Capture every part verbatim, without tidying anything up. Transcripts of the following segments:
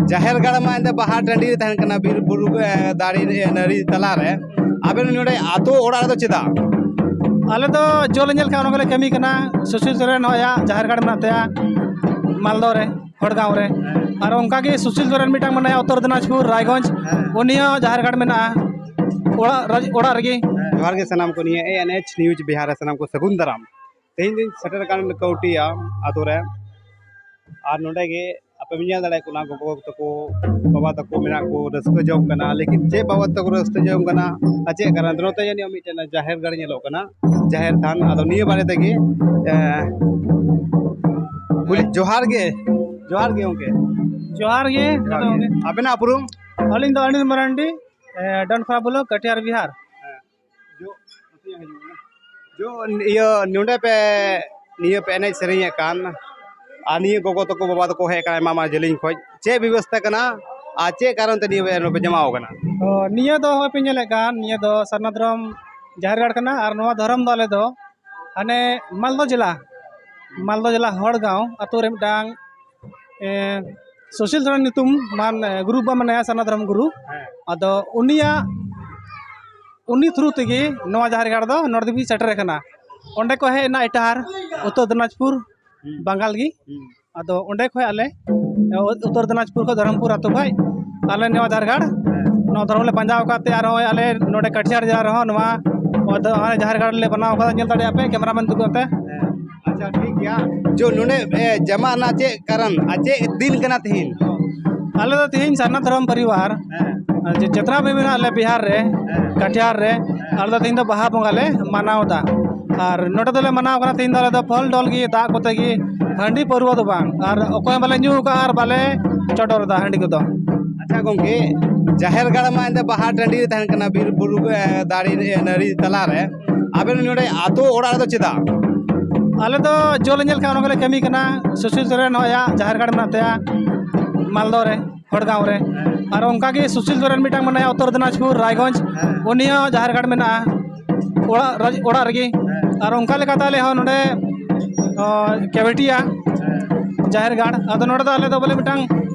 ᱡᱟᱦᱮᱨ ᱜᱟᱲ ᱢᱟ ᱮᱱᱛᱮ ᱵᱟᱦᱟ ᱴᱟᱺᱰᱤ ᱨᱮ ᱛᱟᱦᱮᱱ ᱠᱟᱱᱟ, ᱵᱤᱨ ᱵᱩᱨᱩ, ᱮ, ᱫᱟᱨᱮ, ᱮ, ᱱᱟᱹᱲᱤ ᱛᱟᱞᱟᱨᱮ᱾ ᱟᱵᱮᱱ ᱱᱚᱰᱮ ᱟᱛᱳ ᱚᱲᱟᱜ ᱨᱮᱫᱚ ᱪᱮᱫᱟᱜ? ᱟᱞᱮ ᱫᱚ ᱡᱚ ᱞᱮ ᱧᱮᱞ ᱠᱷᱟᱱ ᱚᱱᱟ ᱠᱚᱞᱮ ᱠᱟᱹᱢᱤ ᱠᱟᱱᱟ᱾ ᱥᱩᱥᱤᱞ ᱥᱚᱨᱮᱱ ᱦᱚᱸ ᱟᱭᱟᱜ ᱡᱟᱦᱮᱨ ᱜᱟᱲ ᱢᱮᱱᱟᱜ ᱛᱟᱭᱟ ᱢᱟᱞᱫᱚ ᱨᱮ, ᱦᱚᱲᱜᱟᱸᱣ ᱨᱮ᱾ ᱟᱨ ᱚᱱᱠᱟᱜᱮ ᱥᱩᱥᱤᱞ ᱥᱚᱨᱮᱱ ᱢᱤᱫᱴᱟᱝ ᱢᱮᱱᱟᱭᱟ ᱩᱛᱛᱚᱨ ᱫᱤᱱᱟᱡᱽᱯᱩᱨ, ᱨᱟᱭᱜᱚᱸᱡᱽ, ᱩᱱᱤ ᱦᱚᱸ ᱡᱟᱦᱮᱨ ᱜᱟᱲ ᱢᱮᱱᱟᱜᱼᱟ ᱚᱲᱟᱜ ᱨᱟᱡᱽ-, ᱚᱲᱟᱜ ᱨᱮᱜᱮ᱾ ᱡᱚᱦᱟᱨ ᱜᱮ ᱥᱟᱱᱟᱢ ᱠᱚ, ᱱᱤᱭᱟᱹ ᱮ ᱮᱱ ᱮᱭᱤᱪ ᱱᱤᱭᱩᱡᱽ ᱵᱤᱦᱟᱨ ᱨᱮ ᱥᱟᱱᱟᱢ ᱠᱚ ᱥᱟᱹᱜᱩᱱ ᱫᱟᱨᱟᱢ᱾ ᱛᱮᱦᱮᱧ ᱫᱚᱧ ᱥᱮᱴᱮᱨ ᱟᱠᱟᱱ ᱠᱟᱹᱣᱴᱤᱭᱟ ᱟᱛᱳ ᱨᱮ, ᱟᱨ ᱱᱚᱰᱮ ᱜᱮ ᱟᱯᱮ ᱯᱮ ᱧᱮᱞ ᱫᱟᱲᱮᱭᱟᱜ ᱠᱟᱱᱟ, ᱜᱚᱜᱚ ᱛᱟᱠᱚ, ᱵᱟᱵᱟ ᱛᱟᱠᱚ ᱢᱮᱱᱟᱜ ᱠᱚ, ᱨᱟᱹᱥᱠᱟᱹ ᱡᱚᱝ ᱠᱟᱱᱟ᱾ ᱞᱮᱠᱤᱱ ᱪᱮᱫ ᱵᱟᱵᱚᱫ ᱛᱮᱠᱚ ᱨᱟᱹᱥᱠᱟᱹ ᱡᱚᱝ ᱠᱟᱱᱟ ᱟᱨ ᱪᱮᱫ ᱠᱟᱨᱚᱱ ᱛᱮ? ᱱᱚᱛᱮ ᱡᱟᱹᱱᱤᱡ ᱢᱤᱫᱴᱮᱱ ᱡᱟᱦᱮᱨ ᱜᱟᱲ ᱧᱮᱞᱚᱜ ᱠᱟᱱᱟ, ᱡᱟᱦᱮᱨ ᱛᱷᱟᱱ᱾ ᱟᱫᱚ ᱱᱤᱭᱟᱹ ᱵᱟᱨᱮ ᱛᱮᱜᱮ, ᱮ, ᱠᱩᱞᱤ᱾ ᱡᱚᱦᱟᱨ ᱜᱮ, ᱡᱚᱦᱟᱨ ᱜᱮ ᱜᱚᱢᱠᱮ᱾ ᱡᱚᱦᱟᱨ ᱜᱮ, ᱡᱚᱦᱟᱨ ᱡᱚᱛᱚ ᱜᱮ᱾ ᱜᱮ᱾ ᱟᱵᱮᱱᱟᱜ ᱩᱯᱨᱩᱢ? ᱟᱹᱞᱤᱧ ᱫᱚ ᱚᱱᱤᱞ ᱢᱟᱨᱟᱱᱰᱤ, ᱮ, ᱰᱚᱱ ᱠᱷᱚᱲᱟ ᱵᱞᱚᱠ, ᱠᱟᱴᱤᱦᱟᱨ ᱵᱤᱦᱟᱨ᱾ ᱦᱮᱸ᱾ ᱡᱚ, ᱱᱚᱛᱮ ᱧᱚᱜ ᱦᱤᱡᱩᱜ ᱢᱮ᱾ ᱡᱚ, ᱤᱭᱟᱹ, ᱱᱚᱰᱮ ᱯᱮ, ᱱᱤᱭᱟᱹ ᱯᱮ ᱮᱱᱮᱡ ᱥᱮᱨᱮᱧᱮᱫ ᱠᱟᱱ, ᱟᱨ ᱱᱤᱭᱟᱹ ᱜᱚᱜᱚ ᱛᱟᱠᱚ, ᱵᱟᱵᱟ ᱛᱟᱠᱚ ᱦᱮᱡ ᱟᱠᱟᱱᱟ ᱟᱭᱢᱟ, ᱟᱭᱢᱟ ᱡᱮᱞᱮᱧ ᱠᱷᱚᱡ, ᱪᱮᱫ ᱵᱮᱵᱚᱥᱛᱟ ᱠᱟᱱᱟ ᱟᱨ ᱪᱮᱫ ᱠᱟᱨᱚᱱ ᱛᱮ ᱱᱤᱭᱟᱹ ᱯᱮ ᱡᱚᱢᱟᱣ ᱠᱟᱱᱟ? ᱚ, ᱱᱤᱭᱟᱹ ᱫᱚ ᱦᱚᱸᱜᱼᱚᱭ ᱯᱮ ᱧᱮᱞᱮᱫ ᱠᱟᱱ, ᱱᱤᱭᱟᱹ ᱫᱚ ᱥᱟᱨᱱᱟ ᱫᱷᱚᱨᱚᱢ ᱡᱟᱦᱮᱨ ᱜᱟᱲ ᱠᱟᱱᱟ, ᱟᱨ ᱱᱚᱣᱟ ᱫᱷᱚᱨᱚᱢ ᱫᱚ ᱟᱞᱮ ᱫᱚ ᱦᱟᱱᱮ ᱢᱟᱞᱫᱟ ᱡᱮᱞᱟ, ᱢᱟᱞᱫᱟ ᱡᱮᱞᱟ ᱦᱚᱲᱜᱟᱸᱣ ᱟᱛᱳ ᱨᱮ ᱢᱤᱫᱴᱟᱝ, ᱮ, ᱥᱩᱥᱤᱞ ᱥᱚᱨᱮᱱ ᱧᱩᱛᱩᱢ ᱢᱟᱱ, ᱮ, ᱜᱩᱨᱩ ᱵᱟ ᱢᱮᱱᱟᱭᱟ, ᱥᱟᱨᱱᱟ ᱫᱷᱚᱨᱚᱢ ᱜᱩᱨᱩ᱾ ᱦᱮᱸ᱾ ᱟᱫᱚ ᱩᱱᱤᱭᱟᱜ, ᱩᱱᱤ ᱛᱷᱨᱩ ᱛᱮᱜᱮ ᱱᱚᱣᱟ ᱡᱟᱦᱮᱨ ᱜᱟᱲ ᱫᱚ ᱱᱚᱰᱮ ᱫᱷᱟᱹᱵᱤᱡ ᱥᱮᱴᱮᱨ ᱟᱠᱟᱱᱟ᱾ ᱚᱸᱰᱮ ᱠᱚ ᱦᱮᱡ ᱮᱱᱟ ᱮᱴᱟᱦᱟᱨ, ᱩᱛᱛᱚᱨ ᱫᱤᱱᱟᱡᱽᱯᱩᱨ, ᱦᱩᱸ᱾ ᱵᱟᱝᱜᱟᱞ ᱜᱮ᱾ ᱦᱩᱸ᱾ ᱟᱫᱚ ᱚᱸᱰᱮ ᱠᱷᱚᱡ ᱟᱞᱮ, ᱮ, ᱩᱛᱛᱚᱨ ᱫᱤᱱᱟᱡᱽᱯᱩᱨ ᱠᱷᱚᱡ, ᱫᱷᱚᱨᱚᱢᱯᱩᱨ ᱟᱛᱳ ᱠᱷᱚᱡ, ᱟᱞᱮ ᱱᱚᱣᱟ ᱡᱟᱦᱮᱨ ᱜᱟᱲ, ᱦᱮᱸ᱾ ᱱᱚᱣᱟ ᱫᱷᱚᱨᱚᱢ ᱞᱮ ᱯᱟᱸᱡᱟ ᱟᱠᱟᱫ ᱛᱮ, ᱟᱨ ᱱᱚᱜᱼᱚᱭ ᱟᱞᱮ ᱱᱚᱰᱮ ᱠᱟᱴᱷᱤᱭᱟᱨ ᱡᱮᱞᱟ ᱨᱮᱦᱚᱸ ᱱᱚᱣᱟ, ᱱᱚᱣᱟ ᱫᱚ ᱱᱚᱜᱼᱚᱭ ᱡᱟᱦᱮᱨ ᱜᱟᱲ ᱞᱮ ᱵᱮᱱᱟᱣ ᱟᱠᱟᱫᱟ, ᱧᱮᱞ ᱫᱟᱲᱮᱭᱟᱜᱼᱟ ᱯᱮ, ᱠᱮᱢᱮᱨᱟᱢᱮᱱ ᱛᱟᱠᱚ ᱟᱛᱮ᱾ ᱦᱮᱸ᱾ ᱟᱪᱪᱷᱟ, ᱴᱷᱤᱠ ᱜᱮᱭᱟ᱾ ᱡᱚ ᱱᱚᱰᱮ, ᱮ, ᱡᱟᱢᱟ ᱨᱮᱱᱟᱜ ᱪᱮᱫ ᱠᱟᱨᱚᱱ ᱟᱨ ᱪᱮᱫ ᱫᱤᱱ ᱠᱟᱱᱟ ᱛᱤᱦᱤᱧ? ᱟᱞᱮ ᱫᱚ ᱛᱤᱦᱤᱧ ᱥᱟᱨᱱᱟ ᱫᱷᱚᱨᱚᱢ ᱯᱚᱨᱤᱵᱟᱨ, ᱦᱮᱸ᱾ ᱟᱨ ᱡᱮ ᱡᱟᱛᱨᱟ ᱯᱮ ᱢᱮᱱᱟᱜ ᱞᱮ ᱵᱤᱦᱟᱨ ᱨᱮ, ᱦᱮᱸ᱾ ᱠᱟᱴᱷᱤᱭᱟᱨ ᱨᱮ, ᱦᱮᱸ᱾ ᱟᱞᱮ ᱫᱚ ᱛᱤᱦᱤᱧ ᱫᱚ ᱵᱟᱦᱟ ᱵᱚᱸᱜᱟ ᱞᱮ ᱢᱟᱱᱟᱣ ᱮᱫᱟ᱾ ᱟᱨ ᱱᱚᱰᱮ ᱫᱚᱞᱮ ᱢᱟᱱᱟᱣ ᱠᱟᱱᱟ ᱛᱤᱦᱤᱧ ᱫᱚ ᱟᱞᱮ ᱫᱚ ᱯᱷᱚᱞ ᱰᱚᱞ ᱜᱮ, ᱫᱟᱜ ᱠᱚᱛᱮ ᱜᱮ, ᱦᱟᱺᱰᱤ ᱯᱟᱹᱨᱣᱟᱹ ᱫᱚ ᱵᱟᱝ᱾ ᱟᱨ ᱚᱠᱚᱭ ᱦᱚᱸ ᱵᱟᱞᱮ ᱧᱩ ᱟᱠᱟᱫᱼᱟ ᱟᱨ ᱵᱟᱞᱮ ᱪᱚᱰᱚᱨ ᱮᱫᱟ ᱦᱟᱺᱰᱤ ᱠᱚᱫᱚ᱾ ᱟᱪᱪᱷᱟ ᱜᱚᱢᱠᱮ, ᱡᱟᱦᱮᱨ ᱜᱟᱲ ᱢᱟ ᱮᱱᱛᱮ ᱵᱟᱦᱟ ᱴᱟᱺᱰᱤ ᱨᱮ ᱛᱟᱦᱮᱱ ᱠᱟᱱᱟ, ᱵᱤᱨ ᱵᱩᱨᱩ, ᱮ, ᱫᱟᱨᱮ, ᱮ, ᱱᱟᱹᱲᱤ ᱛᱟᱞᱟᱨᱮ᱾ ᱟᱵᱮᱱ ᱱᱚᱰᱮ ᱟᱛᱳ ᱚᱲᱟᱜ ᱨᱮᱫᱚ ᱪᱮᱫᱟᱜ? ᱟᱞᱮ ᱫᱚ ᱡᱚ ᱞᱮ ᱧᱮᱞ ᱠᱷᱟᱱ ᱚᱱᱟ ᱠᱚᱞᱮ ᱠᱟᱹᱢᱤ ᱠᱟᱱᱟ᱾ ᱥᱩᱥᱤᱞ ᱥᱚᱨᱮᱱ ᱦᱚᱸ ᱟᱭᱟᱜ ᱡᱟᱦᱮᱨ ᱜᱟᱲ ᱢᱮᱱᱟᱜ ᱛᱟᱭᱟ ᱢᱟᱞᱫᱚ ᱨᱮ, ᱦᱚᱲᱜᱟᱸᱣ ᱨᱮ᱾ ᱟᱨ ᱚᱱᱠᱟᱜᱮ ᱥᱩᱥᱤᱞ ᱥᱚᱨᱮᱱ ᱢᱤᱫᱴᱟᱝ ᱢᱮᱱᱟᱭᱟ ᱩᱛᱛᱚᱨ ᱫᱤᱱᱟᱡᱽᱯᱩᱨ, ᱨᱟᱭᱜᱚᱸᱡᱽ, ᱦᱮᱸ᱾ ᱩᱱᱤ ᱦᱚᱸ ᱡᱟᱦᱮᱨ ᱜᱟᱲ ᱢᱮᱱᱟᱜᱼᱟ ᱚᱲᱟᱜ, ᱨᱟᱡᱽ-, ᱚᱲᱟᱜ ᱨᱮᱜᱮ᱾ ᱦᱮᱸ᱾ ᱟᱨ ᱚᱱᱠᱟ ᱞᱮᱠᱟᱛᱮ ᱟᱞᱮ ᱦᱚᱸ ᱱᱚᱰᱮ, ᱚ, ᱠᱮᱵᱷᱮᱴᱤᱭᱟ ᱦᱮᱸ᱾ ᱡᱟᱦᱮᱨ ᱜᱟᱲ᱾ ᱟᱫᱚ ᱱᱚᱰᱮ ᱫᱚ ᱟᱞᱮ ᱫᱚ ᱵᱚᱞᱮ ᱢᱤᱫᱴᱟᱝ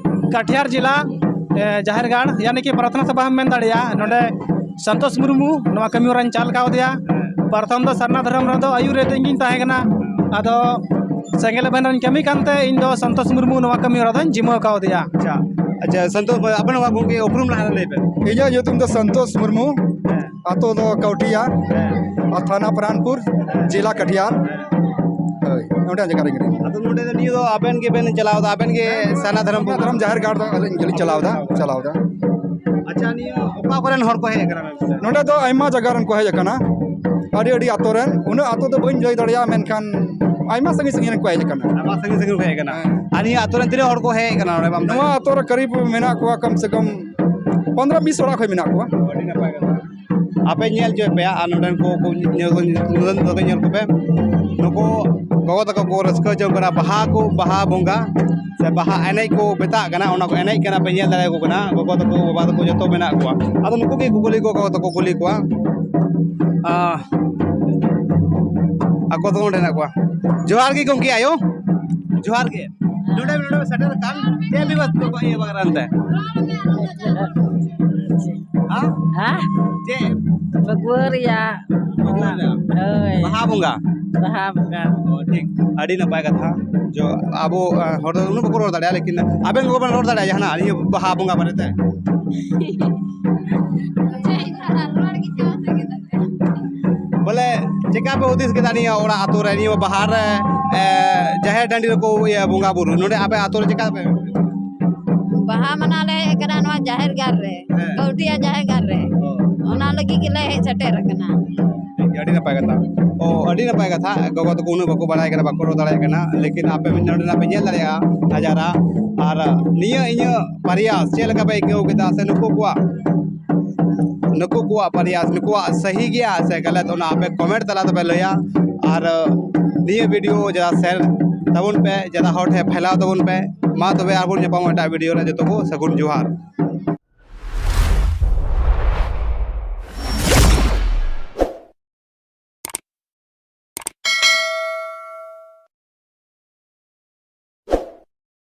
ᱠᱟᱴᱷᱤᱭᱟᱨ ᱡᱮᱞᱟ, ᱮ, ᱡᱟᱦᱮᱨ ᱜᱟᱲ, ᱭᱟᱱᱤ ᱠᱤ ᱯᱨᱟᱨᱛᱷᱚᱱᱟ ᱥᱚᱵᱷᱟ ᱦᱚᱸᱢ ᱢᱮᱱ ᱫᱟᱲᱮᱭᱟᱜᱼᱟ᱾ ᱱᱚᱰᱮ ᱥᱚᱱᱛᱳᱥ ᱢᱩᱨᱢᱩ ᱱᱚᱣᱟ ᱠᱟᱹᱢᱤ ᱦᱚᱨᱟᱧ ᱪᱟᱞ ᱠᱟᱣᱫᱮᱭᱟ᱾ ᱯᱨᱚᱛᱷᱚᱢ ᱫᱚ ᱥᱟᱨᱱᱟ ᱫᱷᱚᱨᱚᱢ ᱨᱮᱫᱚ ᱟᱹᱭᱩᱨ ᱨᱮ ᱤᱧ ᱜᱤᱧ ᱛᱟᱦᱮᱸ ᱠᱟᱱᱟ᱾ ᱟᱫᱚ ᱥᱮᱸᱜᱮᱞ ᱮᱵᱷᱮᱱ ᱨᱮᱧ ᱠᱟᱹᱢᱤ ᱠᱟᱱᱛᱮ ᱤᱧ ᱫᱚ ᱥᱚᱱᱛᱳᱥ ᱢᱩᱨᱢᱩ ᱱᱚᱣᱟ ᱠᱟᱹᱢᱤ ᱦᱚᱨᱟ ᱫᱚᱧ ᱡᱤᱢᱟᱹᱣ ᱠᱟᱣᱫᱮᱭᱟ᱾ ᱟᱪᱪᱷᱟ, ᱟᱪᱪᱷᱟ, ᱥᱚᱱᱛᱳᱥ ᱵᱷᱟᱭ, ᱟᱵᱮᱱ ᱱᱚᱣᱟ ᱜᱚᱢᱠᱮ ᱩᱯᱨᱩᱢ ᱞᱟᱦᱟ ᱨᱮ ᱞᱟᱹᱭ ᱵᱮᱱ᱾ ᱤᱧᱟᱹᱜ ᱧᱩᱛᱩᱢ ᱫᱚ ᱥᱚᱱᱛᱳᱥ ᱢᱩᱨᱢᱩ, ᱟᱛᱳ ᱫᱚ ᱠᱟᱣᱴᱤᱭᱟ, ᱟᱨ ᱛᱷᱟᱱᱟ ᱯᱨᱟᱱᱯᱩᱨ, ᱡᱮᱞᱟ ᱠᱟᱴᱷᱤᱭᱟᱨ᱾ ᱦᱳᱭ, ᱚᱸᱰᱮ ᱡᱟᱭᱜᱟ ᱨᱮ ᱢᱮᱱᱟᱜᱼᱟ᱾ ᱟᱫᱚ ᱱᱚᱰᱮ ᱫᱚ ᱱᱤᱭᱟᱹ ᱫᱚ ᱟᱵᱮᱱ ᱜᱮᱵᱮᱱ ᱪᱟᱞᱟᱣ ᱮᱫᱟ, ᱟᱵᱮᱱ ᱜᱮ ᱥᱟᱨᱱᱟ ᱫᱷᱚᱨᱚᱢ? ᱥᱟᱨᱱᱟ ᱫᱷᱚᱨᱚᱢ ᱡᱟᱦᱮᱨ ᱜᱟᱲ ᱫᱚ ᱟᱹᱞᱤᱧ ᱜᱮᱞᱤᱧ ᱪᱟᱞᱟᱣ ᱮᱫᱟ, ᱪᱟᱞᱟᱣ ᱮᱫᱟ᱾ ᱟᱪᱪᱷᱟ, ᱱᱤᱭᱟᱹ ᱚᱠᱟ ᱠᱚᱨᱮᱱ ᱦᱚᱲ ᱠᱚ ᱦᱮᱡ ᱟᱠᱟᱱᱟ ᱱᱚᱰᱮ? ᱱᱚᱰᱮ ᱫᱚ ᱟᱭᱢᱟ ᱡᱟᱭᱜᱟ ᱨᱮᱱ ᱠᱚ ᱦᱮᱡ ᱟᱠᱟᱱᱟ, ᱟᱹᱰᱤ ᱟᱹᱰᱤ ᱟᱛᱳ ᱨᱮᱱ᱾ ᱩᱱᱟᱹᱜ ᱟᱛᱳ ᱫᱚ ᱵᱟᱹᱧ ᱞᱟᱹᱭ ᱫᱟᱲᱮᱭᱟᱜᱼᱟ, ᱢᱮᱱᱠᱷᱟᱱ ᱟᱭᱢᱟ ᱥᱟᱺᱜᱤᱧ ᱥᱟᱺᱜᱤᱧ ᱨᱮᱱ ᱠᱚ ᱦᱮᱡ ᱟᱠᱟᱱᱟ᱾ ᱟᱭᱢᱟ ᱥᱟᱺᱜᱤᱧ ᱥᱟᱺᱜᱤᱧ ᱠᱚ ᱦᱮᱡ ᱟᱠᱟᱱᱟ᱾ ᱦᱮᱸ᱾ ᱟᱨ ᱱᱤᱭᱟᱹ ᱟᱛᱳ ᱨᱮᱱ ᱛᱤᱱᱟᱹᱜ ᱦᱚᱲ ᱠᱚ ᱦᱮᱡ ᱟᱠᱟᱱᱟ ᱱᱚᱰᱮ ᱵᱟᱢ? ᱱᱚᱣᱟ ᱟᱛᱳ ᱨᱮ ᱠᱟᱹᱨᱤᱵ ᱢᱮᱱᱟᱜ ᱠᱚᱣᱟ, ᱠᱚᱢ ᱥᱮ ᱠᱚᱢ ᱯᱚᱱᱫᱽᱨᱚ ᱵᱤᱥ ᱚᱲᱟᱜ ᱠᱷᱚᱱ ᱢᱮᱱᱟᱜ ᱠᱚᱣᱟ᱾ ᱟᱹᱰᱤ ᱱᱟᱯᱟᱭ ᱠᱟᱛᱷᱟ᱾ ᱟᱯᱮ ᱧᱮᱞ ᱦᱚᱪᱚᱭ ᱯᱮ ᱟᱨ ᱱᱚᱰᱮᱱ ᱠᱚ, ᱠᱚ ᱧᱮᱞ, ᱧᱮᱞ, ᱧᱮᱞ ᱠᱚᱯᱮ᱾ ᱱᱩᱠᱩ ᱜᱚᱜᱚ ᱛᱟᱠᱚ ᱠᱚ ᱨᱟᱹᱥᱠᱟᱹ ᱦᱚᱪᱚ ᱠᱟᱱᱟ ᱵᱟᱦᱟ ᱠᱚ, ᱵᱟᱦᱟ ᱵᱚᱸᱜᱟ ᱥᱮ ᱵᱟᱦᱟ ᱮᱱᱮᱡ ᱠᱚ ᱢᱮᱛᱟᱜ ᱠᱟᱱᱟ, ᱚᱱᱟ ᱠᱚ ᱮᱱᱮᱡ ᱠᱟᱱᱟ, ᱯᱮ ᱧᱮᱞ ᱫᱟᱲᱮᱭᱟᱠᱚ ᱠᱟᱱᱟ᱾ ᱜᱚᱜᱚ ᱛᱟᱠᱚ, ᱵᱟᱵᱟ ᱛᱟᱠᱚ ᱡᱚᱛᱚ ᱢᱮᱱᱟᱜ ᱠᱚᱣᱟ᱾ ᱟᱫᱚ ᱱᱩᱠᱩ ᱜᱮ ᱠᱩᱠᱞᱤ ᱠᱚ, ᱜᱚᱜᱚ ᱛᱟᱠᱚ ᱠᱩᱞᱤ ᱠᱚᱣᱟ᱾ ᱟᱸ, ᱟᱠᱚ ᱫᱚ ᱚᱸᱰᱮ ᱦᱮᱱᱟᱜ ᱠᱚᱣᱟ᱾ ᱡᱚᱦᱟᱨ ᱜᱮ ᱜᱚᱢᱠᱮ ᱟᱭᱳ, ᱡᱚᱦᱟᱨ ᱜᱮ᱾ ᱱᱚᱰᱮ, ᱱᱚᱰᱮ ᱥᱮᱴᱮᱨ ᱟᱠᱟᱱ ᱪᱮᱫ ᱵᱮᱵᱚᱥᱛᱷᱟ ᱠᱚ ᱤᱭᱟᱹ ᱵᱟᱠᱷᱨᱟ ᱛᱮ? ᱦᱮᱸ? ᱦᱮᱸ? ᱪᱮᱫ? ᱯᱷᱟᱹᱜᱩᱣᱟᱹ ᱨᱮᱭᱟᱜ᱾ ᱯᱷᱟᱹᱜᱩᱣᱟᱹ ᱨᱮᱭᱟᱜ? ᱦᱳᱭ᱾ ᱵᱟᱦᱟ ᱵᱚᱸᱜᱟ? ᱵᱟᱦᱟ ᱵᱚᱸᱜᱟ᱾ ᱚ, ᱴᱷᱤᱠ᱾ ᱟᱹᱰᱤ ᱱᱟᱯᱟᱭ ᱠᱟᱛᱷᱟ᱾ ᱡᱚ, ᱟᱵᱚ, ᱟ, ᱦᱚᱲ ᱫᱚ ᱩᱱᱟᱹᱜ ᱵᱟᱠᱚ ᱨᱚᱲ ᱫᱟᱲᱮᱭᱟᱜᱼᱟ, ᱞᱮᱠᱤᱱ ᱟᱵᱮᱱ ᱠᱚ ᱵᱮᱱ ᱨᱚᱲ ᱫᱟᱲᱮᱭᱟᱜᱼᱟ ᱡᱟᱦᱟᱱᱟᱜ ᱱᱤᱭᱟᱹ ᱵᱟᱦᱟ ᱵᱚᱸᱜᱟ ᱵᱟᱨᱮᱛᱮ? ᱵᱚᱞᱮ, ᱪᱮᱠᱟ ᱯᱮ ᱦᱩᱫᱤᱥ ᱠᱮᱫᱟ ᱱᱤᱭᱟᱹ ᱚᱲᱟᱜ ᱟᱛᱳ ᱨᱮ, ᱱᱤᱭᱟᱹ ᱵᱟᱦᱟ ᱨᱮ, ᱮ, ᱡᱟᱦᱮᱨ ᱴᱟᱺᱰᱤ ᱨᱮᱠᱚ ᱤᱭᱟᱹ ᱵᱚᱸᱜᱟ ᱵᱩᱨᱩ, ᱱᱚᱰᱮ ᱟᱯᱮ ᱟᱛᱳ ᱨᱮ ᱪᱮᱠᱟ ᱯᱮ? ᱵᱟᱦᱟ ᱢᱟᱱᱟᱣ ᱞᱮ ᱦᱮᱡ ᱟᱠᱟᱱᱟ ᱱᱚᱣᱟ ᱡᱟᱦᱮᱨ ᱜᱟᱲ ᱨᱮ, ᱦᱮᱸ᱾ ᱠᱟᱹᱣᱴᱤᱭᱟ ᱡᱟᱦᱮᱨ ᱜᱟᱲ ᱨᱮ᱾ ᱚ᱾ ᱚᱱᱟ ᱞᱟᱹᱜᱤᱫ ᱜᱮᱞᱮ ᱦᱮᱡ ᱥᱮᱴᱮᱨ ᱟᱠᱟᱱᱟ᱾ ᱴᱷᱤᱠ ᱜᱮᱭᱟ, ᱟᱹᱰᱤ ᱱᱟᱯᱟᱭ ᱠᱟᱛᱷᱟ᱾ ᱚ, ᱟᱹᱰᱤ ᱱᱟᱯᱟᱭ ᱠᱟᱛᱷᱟ᱾ ᱜᱚᱜᱚ ᱛᱟᱠᱚ ᱩᱱᱟᱹᱜ ᱵᱟᱠᱚ ᱵᱟᱲᱟᱭ ᱠᱟᱱᱟ, ᱵᱟᱠᱚ ᱨᱚᱲ ᱫᱟᱲᱮᱭᱟᱜ ᱠᱟᱱᱟ, ᱞᱮᱠᱤᱱ ᱟᱯᱮ ᱢᱤᱫ ᱱᱚᱰᱮᱱᱟᱜ ᱯᱮ ᱧᱮᱞ ᱫᱟᱲᱮᱭᱟᱜᱼᱟ ᱱᱟᱡᱟᱨᱟ᱾ ᱟᱨ ᱱᱤᱭᱟᱹ ᱤᱧᱟᱹᱜ ᱯᱨᱚᱭᱟᱥ ᱪᱮᱫ ᱞᱮᱠᱟ ᱯᱮ ᱟᱹᱭᱠᱟᱹᱣ ᱠᱮᱫᱟ, ᱥᱮ ᱱᱩᱠᱩ ᱠᱚᱣᱟᱜ, ᱱᱩᱠᱩ ᱠᱚᱣᱟᱜ ᱯᱨᱚᱭᱟᱥ, ᱱᱩᱠᱩᱣᱟᱜ ᱥᱟᱹᱦᱤ ᱜᱮᱭᱟ ᱥᱮ ᱜᱟᱞᱟᱛ, ᱚᱱᱟ ᱟᱯᱮ comment ᱛᱟᱞᱟ ᱛᱮᱯᱮ ᱞᱟᱹᱭᱟ᱾ ᱟᱨ ᱱᱤᱭᱟᱹ video ᱡᱟᱫᱟ share ᱛᱟᱵᱚᱱ ᱯᱮ, ᱡᱟᱫᱟ ᱦᱚᱲ ᱴᱷᱮᱱ ᱯᱷᱮᱞᱟᱣ ᱛᱟᱵᱚᱱ ᱯᱮ᱾ ᱢᱟ ᱛᱚᱵᱮ ᱟᱨᱵᱚᱱ ᱧᱟᱯᱟᱢᱟ ᱮᱴᱟᱜ video ᱨᱮ᱾ ᱡᱚᱛᱚ ᱠᱚ ᱥᱟᱹᱜᱩᱱ ᱡᱚᱦᱟᱨ᱾